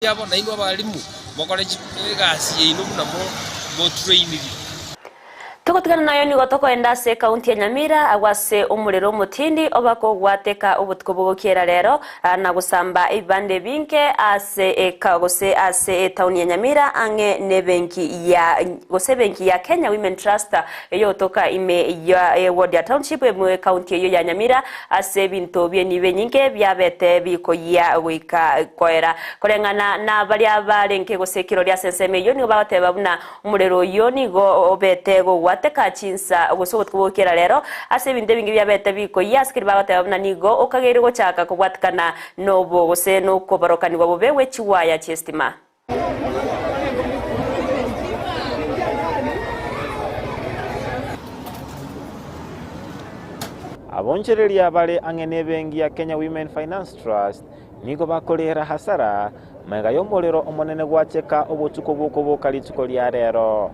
Chiabo, nainwe abalimu, mokore egasi yaino buna motrainiri. Togotigana nayo nigo tokoenda ase ekaunti ya Nyamira agwo ase omorero omotindi oba kogwateka obotuko bogokiera rero na gosamba ebibanda ebinge ase eka gose ase etauni ya Nyamira ang'e nebenki ya gose ebenki ya Kenya Women Trust eyogotoka ime ya eward ya Township ime ekaunti eyio ya Nyamira Ase ebinto bi'enibo enyinge biabete bikoyia goika koera. Koreng'ana nabaria barenge gose kirori ase ensemo eyio nigo bagoteba buna omorero oyio nigo obete gogwateka chinsa gose obotuko bw'okera rero ase ebinto ebinge biabete bikoyia ase keria bagoteba buna nigo okageire gochaka kobwatikana nobo gose nokoborokanigwa bobe gwe chigwaya chi'esitima. Abonchereria bare ang'e nebenki ya Kenya Women Finance Trust nigo bakorera hasara magega y'omorero omonene gwacheka obotuko bw'okoboka rituko ria rero.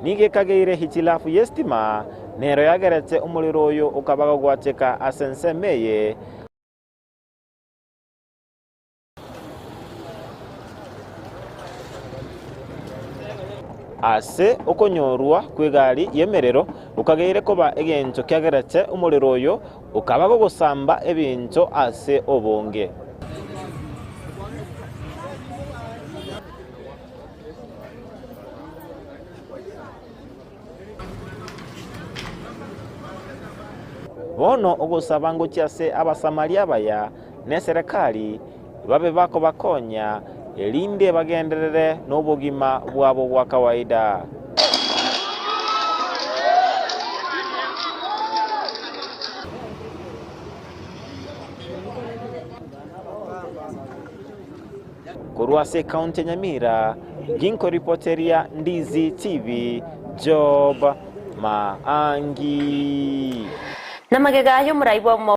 Nigo ekageire hitilafu y'estima nero yagerete omorero oyo okaba gogwateka ase ensemo eye. Ase okonyorwa kw'egari y'emerero gokageire koba egento kiagerete omorero oyo okaba gogosamba ebinto ase obonge. Bono ogosaba ngochia ase Abasamaria abaya neserekari, babe bakobakonya, erinde bagenderere nobogima bwabo bwa kawaida. Korwa ase ekaunti ya Nyamira, ginkoripoteria Ndizi TV, Job Maangi. Namagega y'omorai bw'omo.